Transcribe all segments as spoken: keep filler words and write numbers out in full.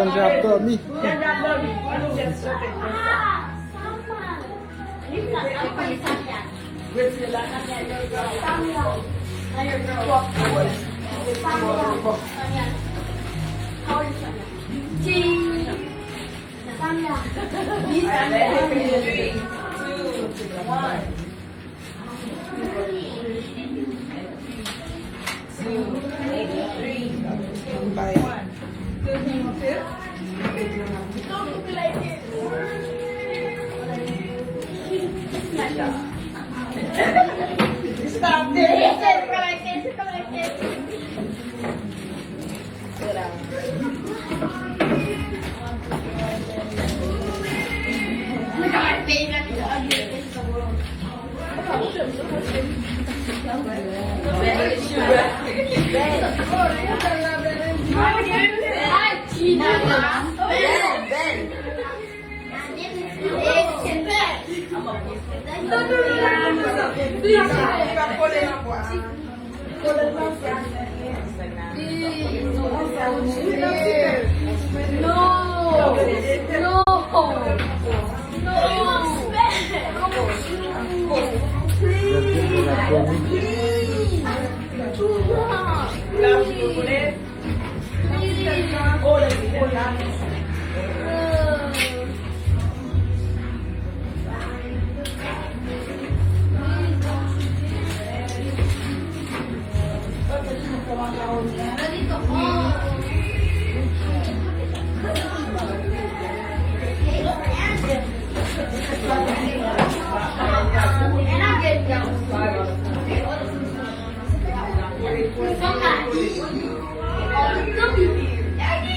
Jandra ap dòmi.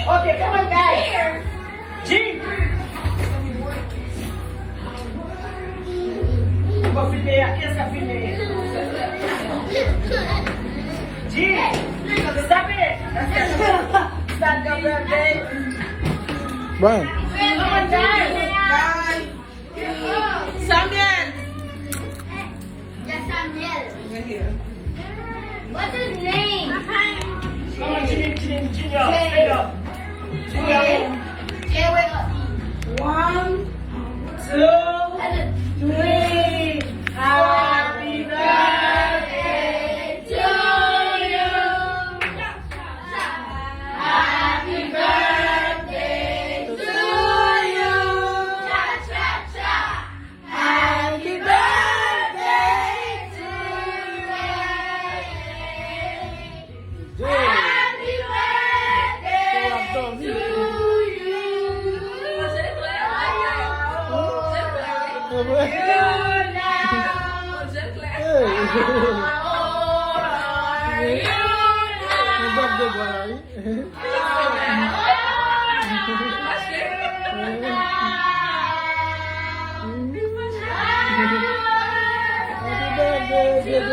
Okay, come on, guys. G! Ou pa filme a? Kiyès k ap filme? G! Stop it! Stop the birthday! Bon. Come on, guys! Guys! Samuel! Yes, Samuel. Right here. What's his name? Come on, Junior, Junior, Junior, stand up. Junior. J, J, wake up. One, two, three. Happy birthday to you. Happy birthday to you. Cha, cha, cha. Happy birthday to you. Happy birthday to you. Hey. Mwen bòk de bwa la, wi. Happy birthday, baby.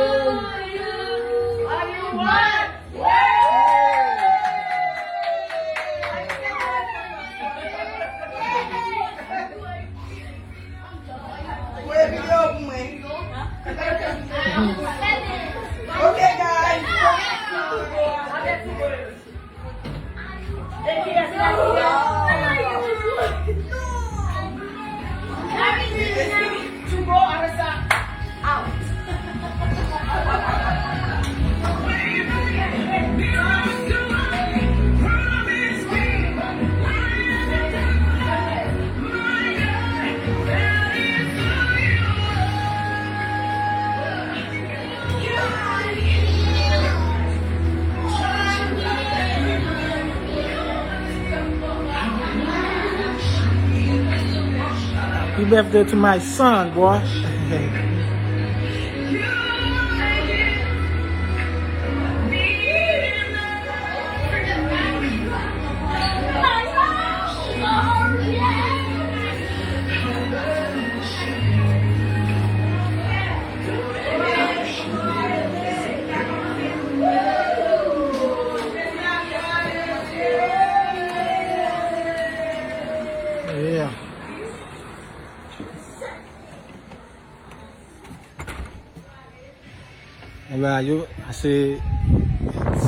Voye videyo pou mwen. Ok, guys. Happy birthday to my son, boy. Yeah. Ebyen, yo, se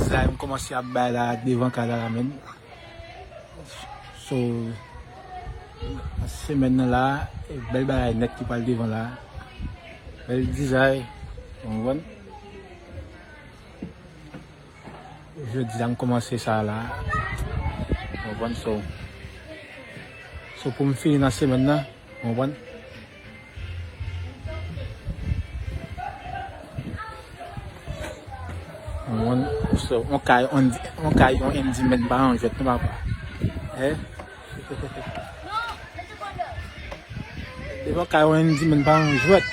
zam kòmanse ap bay la devan kay la, la menm. So, semèn nan la, bèl bagay nèt ki pral devan la. Bèl dizay, w konprann? Jodi a m kòmanse sa la. W konprann? So, so pou m fini nan semèn nan, w konprann? Yon, so, yon kay, yon, yon kay, yon M D men pa yon jwèt non, papa. Eh? Devan kay, yon M D men pa yon jwèt.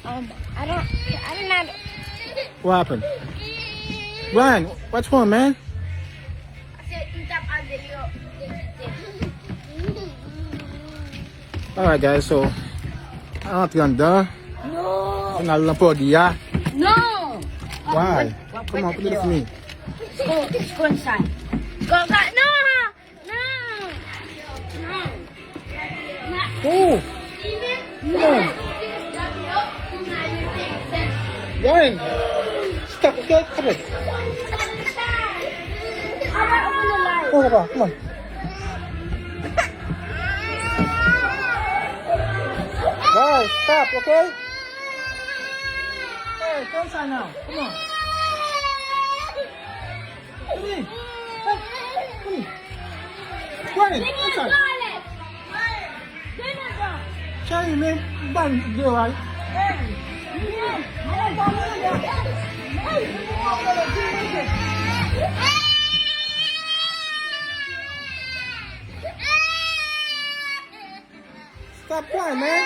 Um, I don't, I don't know. What happened? Ryan, what's wrong, man? Alright, guys, so, an antre anndan. No. N al nan pòdi a. No. Why? Come on, put it with me. Let's go, let's go inside. Go, go, no. Oh! Come on. Ryan! Stop, okay? Stop it. Oh, papa, come on. Guys, stop, okay? Hey, come inside now. Come on. Come in. Hey, come in. Ryan, come inside. Cheri, men ban deyò a. Stop crying, man.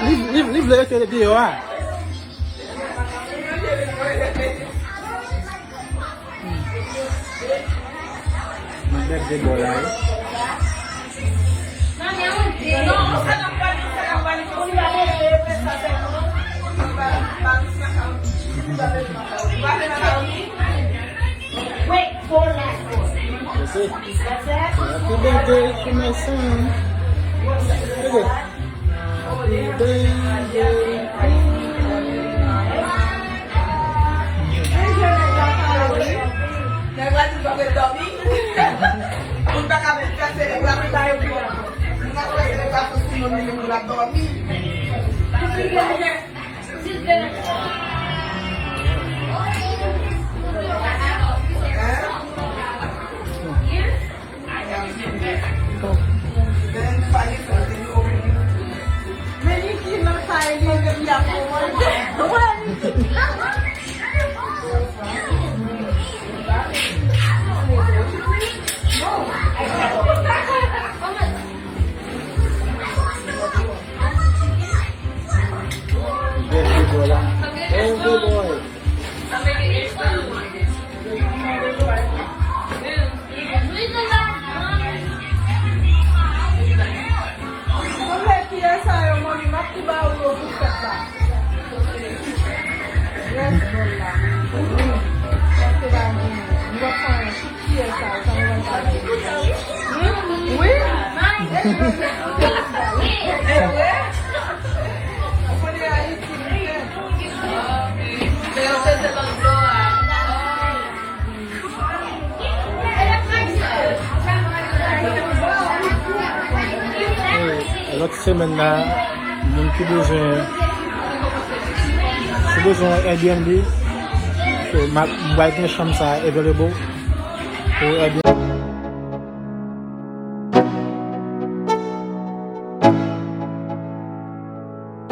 Li, li, li vle rete deyò a. Mwen bèk de bò la, wi. Wait, four last. Ok. Happy birthday to my son. Ok. Happy birthday. Nèg la di l pa vle dòmi. Moun pa ka menm fè selebrasyon. Moun pa fè selebrasyon si moun li menm l ap dòmi. Good boy. Konbyen kiyè sa yo, manmi? M ap tou ba ou yo pou fèt la. Yes, bòl la. Èske pa gen? Nou pa fè anyen. Kiyès sa? Ou pa wè sa? Wi. E vre? Ou konnen Ayiti, nou fè. Men yo peze lòt bò a. Lòt semèn la, moun ki bezwen, ki bezwen Airbnb, so, m ap, m pral gen chanm sa available pou Airbnb.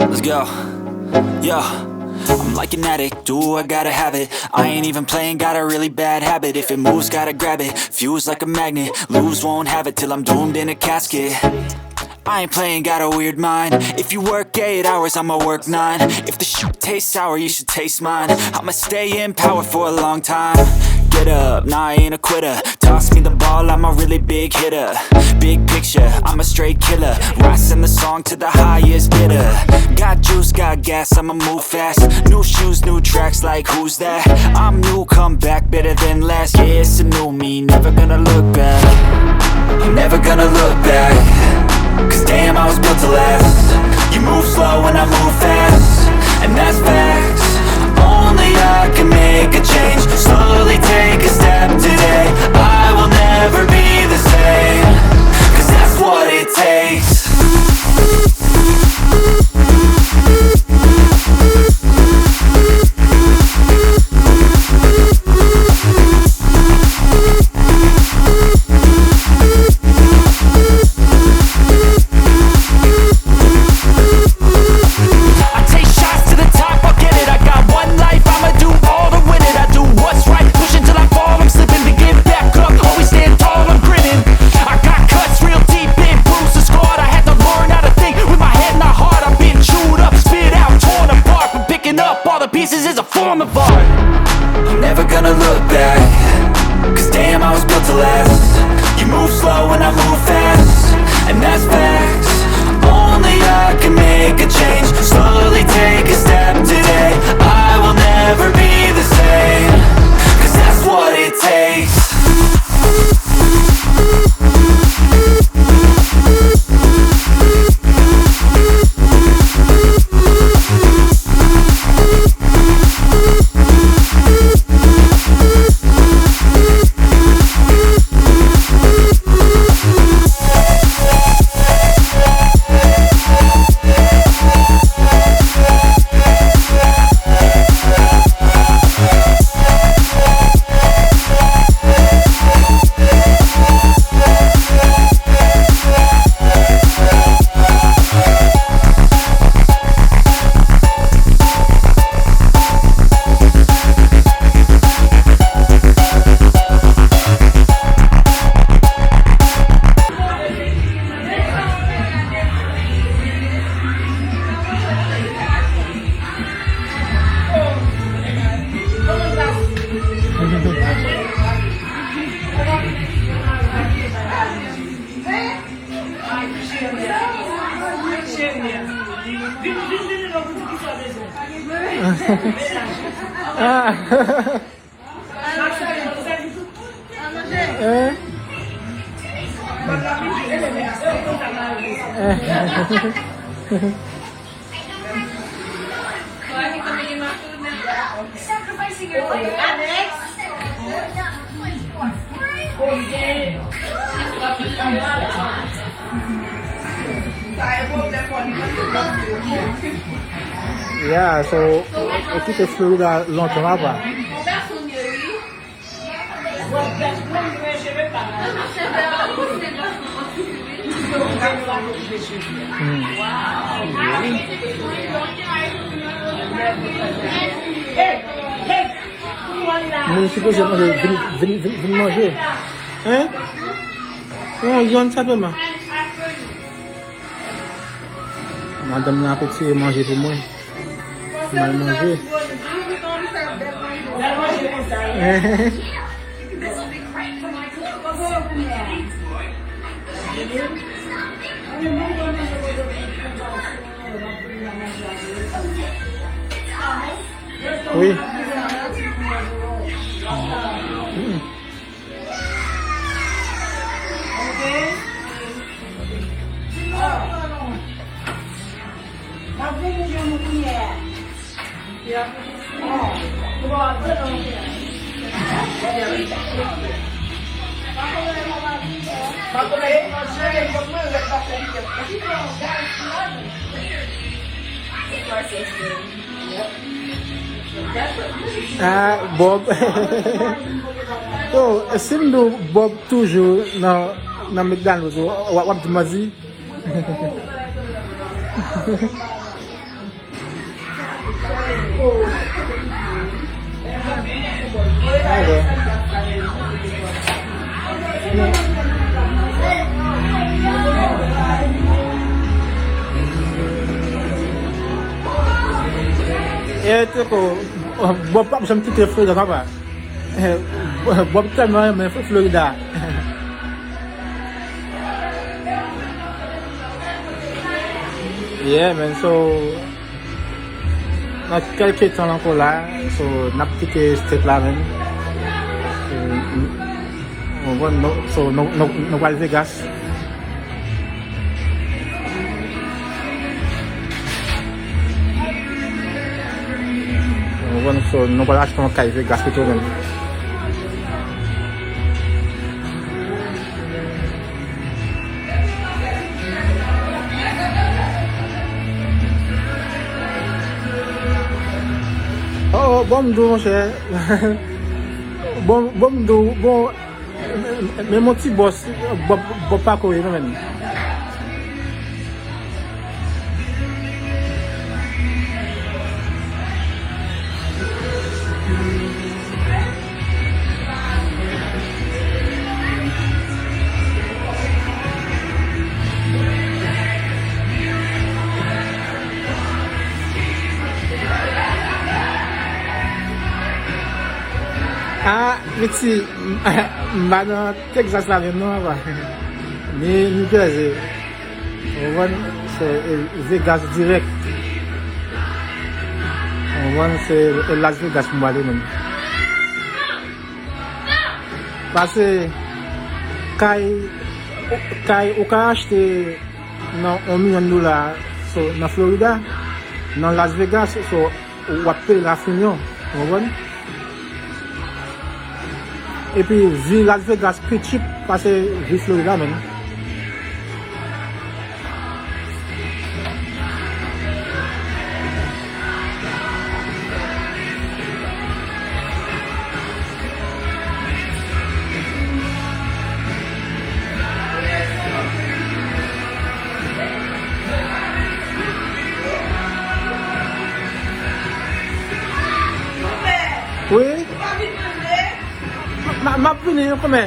Let's go. Yeah. I'm like an addict, do I gotta have it. I ain't even playing, got a really bad habit. If it moves, gotta grab it. Fuse like a magnet, lose, won't have it till I'm doomed in a casket. I ain't playing, got a weird mind. If you work eight hours, I'ma work nine. If the shit tastes sour, you should taste mine. I'ma stay in power for a long time. Get up, nah, I ain't a quitter. Toss me the ball, I'm a really big hitter. Big picture, I'm a straight killer. Rising the song to the highest bidder. Got juice, got gas, I'ma move fast. New shoes, new tracks, like who's that? I'm new, come back better than last. Yeah, it's a new me, never gonna look back. I'm never gonna look back. 'Cause damn, I was built to last. You move slow and I move fast, and that's facts. Only I can make a change. Slowly take a step today. I will never be the same. 'Cause that's what it takes. I take shots to the top, I'll get it. I got one life, I'ma do all to win it. I do what's right, pushing till I fall. I'm slipping to get back up, always stand tall, I'm grinning. I got cuts real deep, been bruised and scarred. I had to learn how to think with my head and my heart. I've been chewed up, spit out, torn apart, but picking up all the pieces is a form of art. I'm never gonna look back. 'Cause damn, I was built to last. You move slow and I move fast, and that's facts. Only I can make a change. Slowly take a step today. I will never be the same. 'Cause that's what it takes. Ah. Hein? Yeah, so, ou kite Florida lontan, papa? Hmm. Moun sipoze manje, vin, vin, vin, vin manje. Hein? Yon, yon sa dema. Madanm nan ap etire manje pou mwen. M al manje. Wi. Hmm. Ah, Bob. Yo, si m di w Bob toujou nan, nan McDonald's, w, w, w ap di manti? Bob p ap janm kite Florida, papa. Bob tèlman renmen Florida. Yeah, man, so, nan kèlke tan ankò la, so, n ap kite state la, man. So, nou, nou, so, nou, nou, nou pral Vegas. Ou konprann? So, nou pral achte yon kay Vegas pito menm. Oh, oh, bon m di w, monchè. Bon, bon m di w, bon, men, men, men mon ti bòs, Bob, Bob pa kore non, menm. Ah, piti, m pa nan Texas la menm non, papa. Ni, ni Jersey. Ou konprann? Se, e, Vegas dirèk. Ou konprann? Se, e, Las Vegas m prale menm. Pase kay, kay ou ka achte nan yon milyon dola, so, nan Florida, nan Las Vegas, so, w ap peye l a milyon, ou konprann? Epi, vi Las Vegas pi cheap pase vi Florida menm. Wi. M, m, m ap vini, kòmè.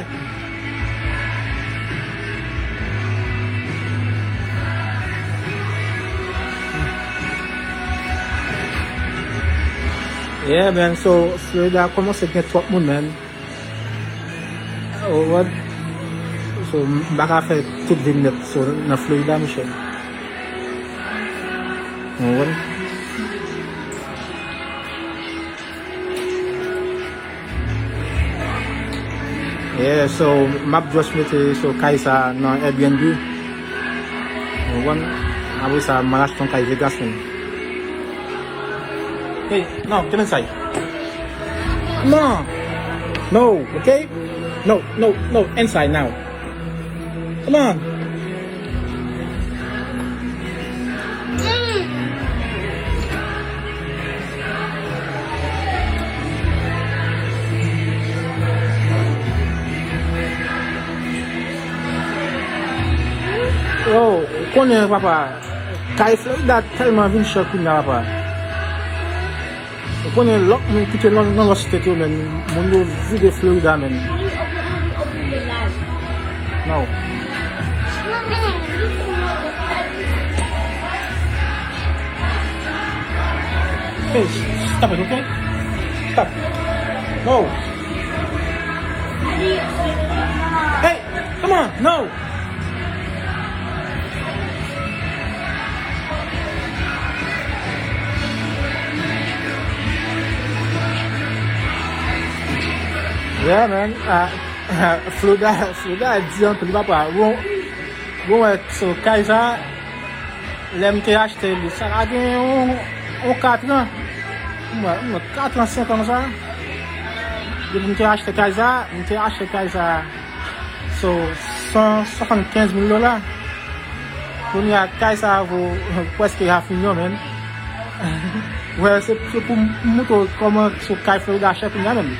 Yeah, man, so, Florida kòmanse gen twòp moun, man. Ou konprann? So, m pa ka fè tout vin nèt, so, nan Florida, monchè. Ou konprann? Yeah, so, m ap just mete, so, kay sa nan Airbnb. Ou konprann? Apre sa, m al achte yon kay Vegas, man. Hey, no, get inside. Come on. No, okay? No, no, no, inside now. Come on. Yo, ou konnen, papa, kay Florida tèlman vin chè kounye a, papa. Ou konnen lòt moun ki te nan, nan lòt state yo, men moun yo vide Florida, men. No. Hey, stop it, okay? Stop. No. Hey, come on, no. Yeah, man. Ah, Florida, Florida di anpil, papa. Bon, bon, wè, so, kay sa, lè m te achte li, sa ka gen yon, yon katran. Mwen, mwen, katran, senk an sa. Depi m te achte kay sa, m te achte kay sa. So, san swasannkenz mil dola. Kounye a, kay sa a vo prèske half milyon, man. Wè, se, se pou m moutre w kòman so kay Florida chè kounye a, man.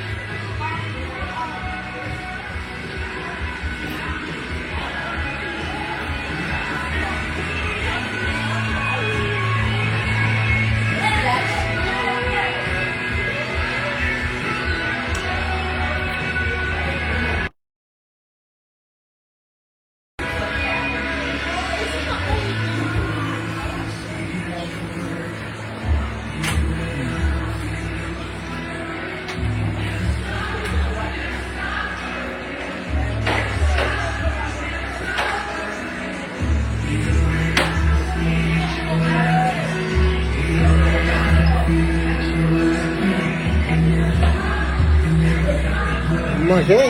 Manje?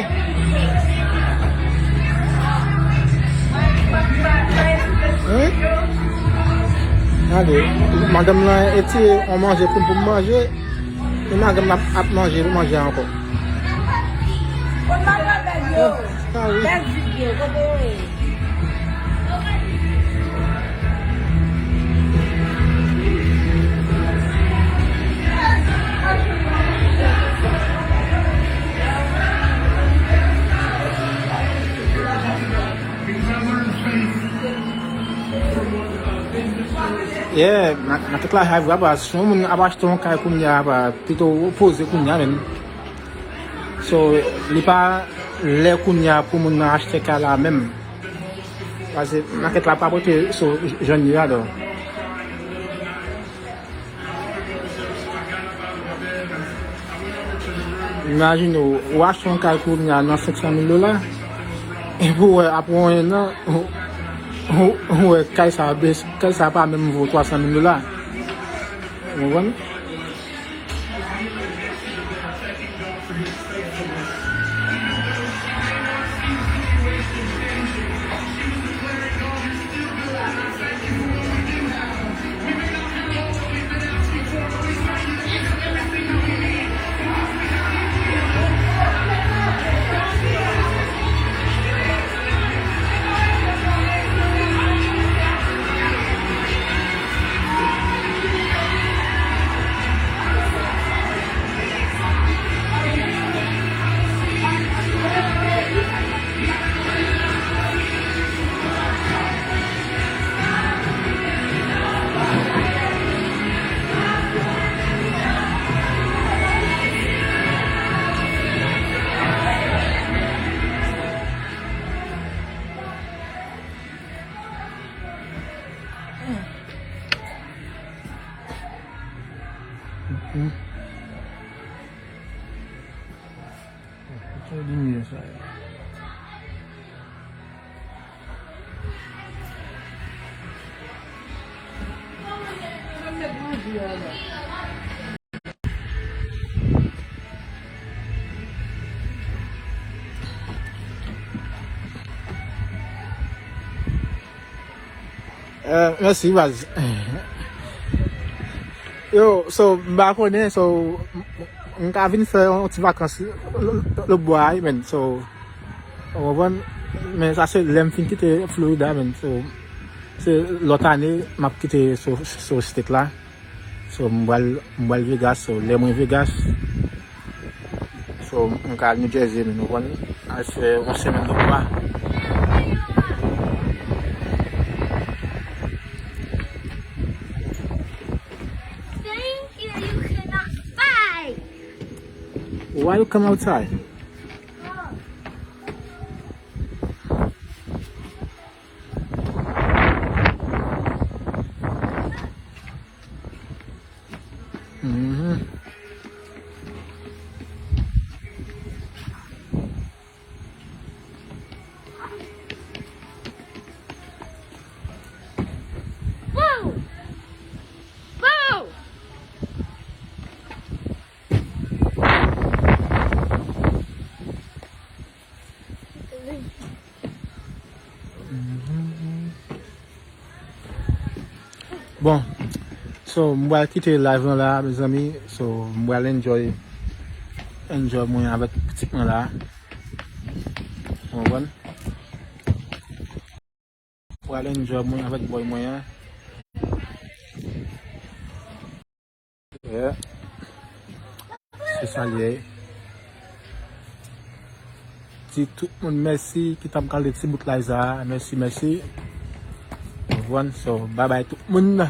Hein? Gade, madanm lan etire yon manje pou m, pou m manje. E madanm lan ap, ap manje, manje ankò. Ah, ah wi. Yeah, nan, nan tout la, si yon moun ap achte yon kay kounye a, pito poze kounye a menm. So, li pa lè kounye a pou moun nan achte kay la menm. Paske makèt la pa pote so jèn li la, donk. Imajine w, ou achte yon kay kounye a nan senk san mil dola, epi w wè apre yon ennan, ou, ou, ou wè kay sa a bese, kay sa a pa menm vo twa san mil dola. Ou konprann? Ki limyè sa ye? Eh, mèsi, baz. Yo, so, m pa konnen, so, m, m ka vin fè yon ti vakans l-, l-, lòtbò a, wi, men, so, ou konprann? Men sa se lè m fin kite Florida, men, so, se lòt ane m ap kite so, so state la. So, m pral, m pral Vegas, so, lè mwen Vegas, so, m ka al New Jersey, men, ou konprann, al fè yon semèn de bwa. Stay here, you cannot fight. Why you come outside? Mhm. Wow! Wow! Bon, so, m pral kite live lan la, mezanmi. So, m pral enjoy, enjoy mwen avèk pitit mwen la. Ou konprann? Pral enjoy mwen avèk bòy mwen an. Yeah. Se sa l ye. Di tout moun mèsi ki t ap gade ti bout live sa a. Mèsi, mèsi. Ou konprann? So, bye bye tout moun.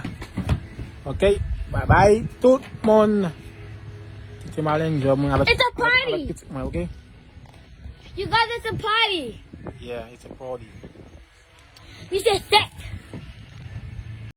Ok? Bye bye tout moun. Kite m al enjoy mwen avèk, avèk, avèk pitit mwen, ok? You guys, it's a party. Yeah, it's a party. You said sex.